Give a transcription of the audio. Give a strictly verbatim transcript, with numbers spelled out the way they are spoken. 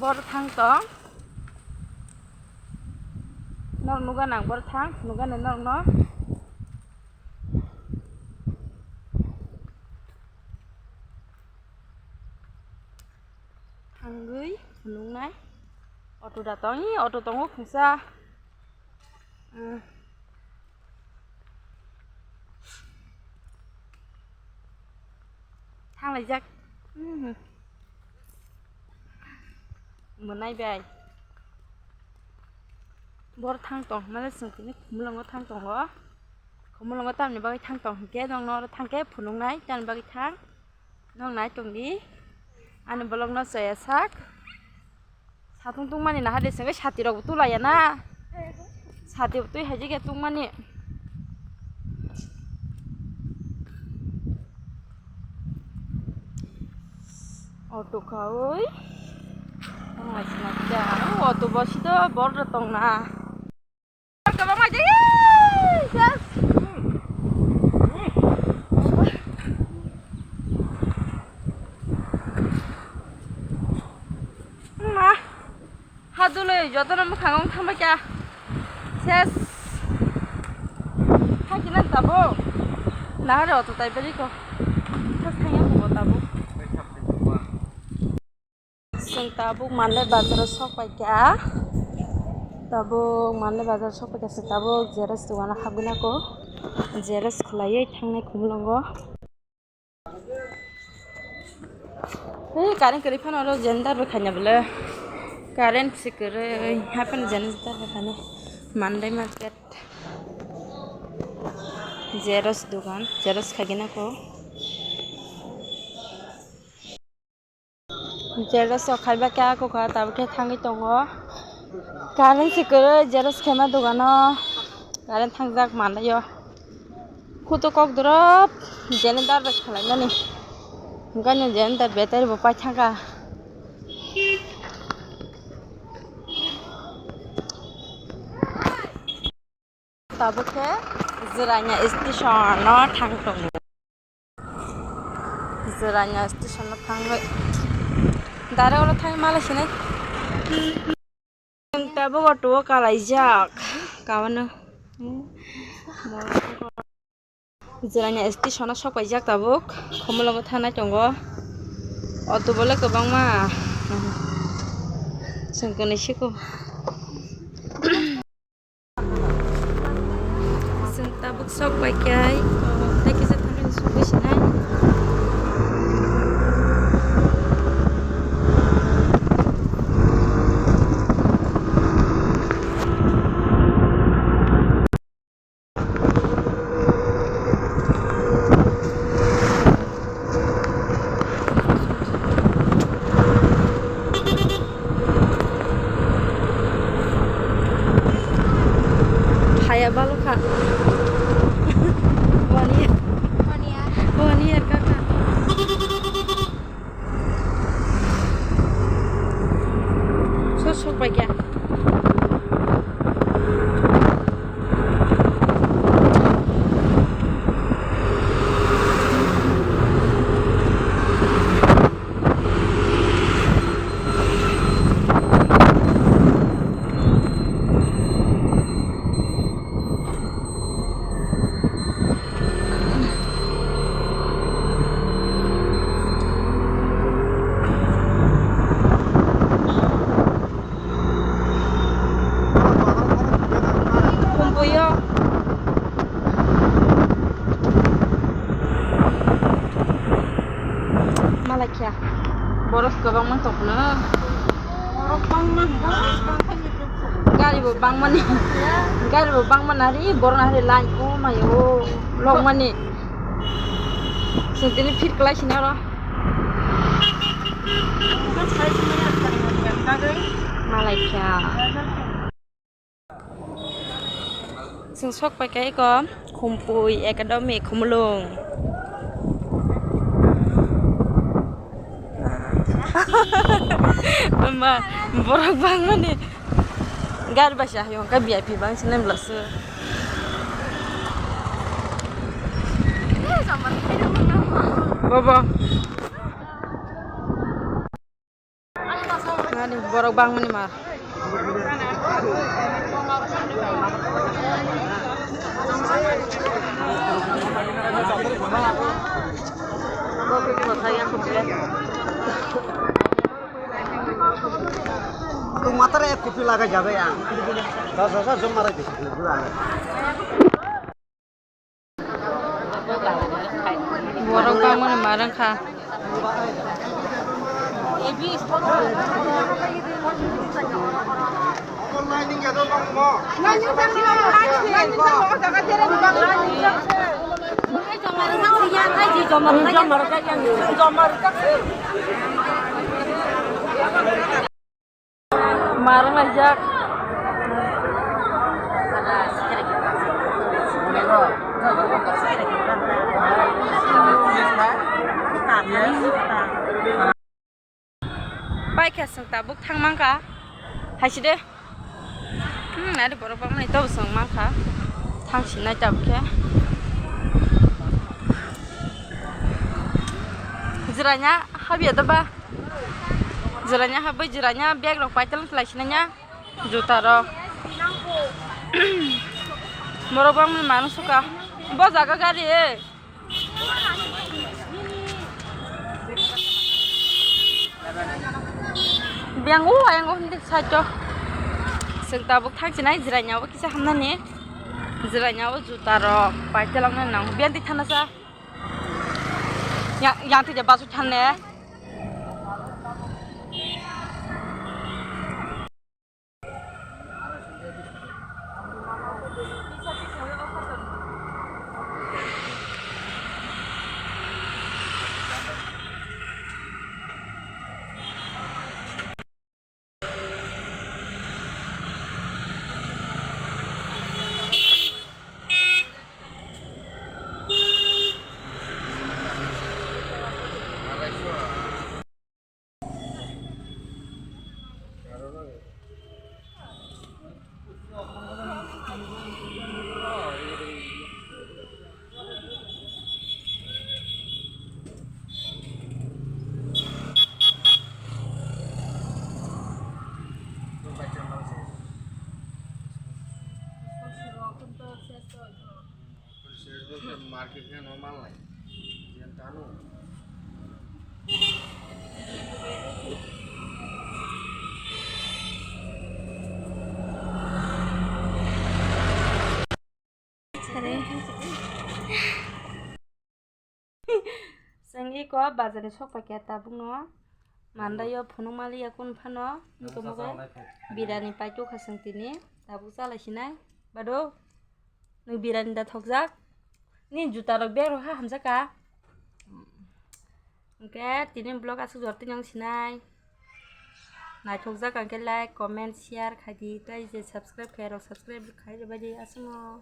Bor thang tong. Nok nuga nang bor thang, nuga nang nok no. Thangwi phunuknai. Auto da tong, auto tongo khungsa. Thanglaijak. Mwnai bai. Bor thang tong hwnmale chwng tini khumulwngo thang tongo. Khumulwngo tamni bagwi thang tong hinkhe nokno oro thangkhe phunuknai tamni bagwi thang. Nok nai tongdi. Ani vlogno chaya sak. Satung tungmani naha de sengwi sati rok bo tulaiya na. Sati bo twi hai jigya tungmani. Auto khawi. Tongmai sina kya. Auto bo sito bor tongna. Kwbangma jai, yes. Ma, hadulwi jotono mwkhango wng thangbaikha. Ses. Hakhe nang tabuk. Nahare auto tai beri ko. Thas thangya mo tabuk. Chwng tabuk Mandai bazaro sok paikha. Tabuk Mandai bazaro sok paikha, chwng tabuk Xerox dogano habwi nako. Xerox khwlaiwi thangnai khumulwngo. Hei, current kwrwi phano oro generator bo khaina bwle. Current se kwrwi haphano generator bo khaina. Mandai market. Xerox dogan, Xerox khaigwi nako. Xerox rok khaiba khe ako kha tabuk khe thangwi tongo. Current se kwrwi Xerox khaima dogano current thangjak manlai o. Khuto kok dorop generator bai khwlaimani. Hwnkhe generator battery bo paithaka. Tabuk khe Jirania station o thang tongo. Jirania station o thangwi direct oro thangwi malai sinai. Chwng tabuk auto o kalaijak. Kabano. Jirania station o sok paijak tabuk. Khumulwngo thangnai tongo. Auto bo le kwbangma. Chwng kwnwi siko. Chwng tabuk sok bai khe, tei kisa thangwi sogwi sinai. Haya balokha. One year. One year. One year kaka. Sok sok bai khe. Kumpuyo. Malakya. Borok kwbangma tongkhono. Borok bangma hwnkha, bangkha ni. Gari bo bangmani. Gari bo bangmani ari borok nahari line komayo. Lokmani. Chwng tini phit kwlai sini oro. Malai kha. Chwng sok pai kha eko Khumpui Academy Khumulwng. Ma, borok bangmani. Gari bai se ayo, hwnkhe V I P bangsinai bwlaswk. Bobo. Mani borok bangmani mar. Tung matara ek kopi laga jabe ya. Dos dos jom marai dikhe. Borok bangmani mar wngkha. Mar wng laijak. Paikha chwng tabuk thang mankha. Haisi de. Hmm, nari borok bangmani tobo chwng mankha. Thang sinai tabuk khe. Jiranya habya da ba. Jiranya habwi jiranya bag rok paitel khlai sinanya. Juta rok. Borok bangmani manung suka. Bo jaga gari e. Biyang o ayang o hindi side o. Chwng tabuk thang chinai jiranya o kisa hamnani. Jiranya o juta rok paitel wngnani nango. Biyang di thana sa. Ya, yang tija basu thanne. Market khe no mal nai. Yen tano. Chwng eko bazar ni sok paikha tabuk no. Mandaio phunuk maliya kun phano. Nukha mogo birani paito kha chwng tini. Tabuk chalai sinai. Bado. Nwng birani da thokjak. Ni juta rok bag rok ha hamjak ka. Hwnkhe tini vlog aswk jor tini wng sinai. Naithokjak hwnkhe like, comment, share khai di. Tei je subscribe khai rok subscribe khai rwbai di aswk no.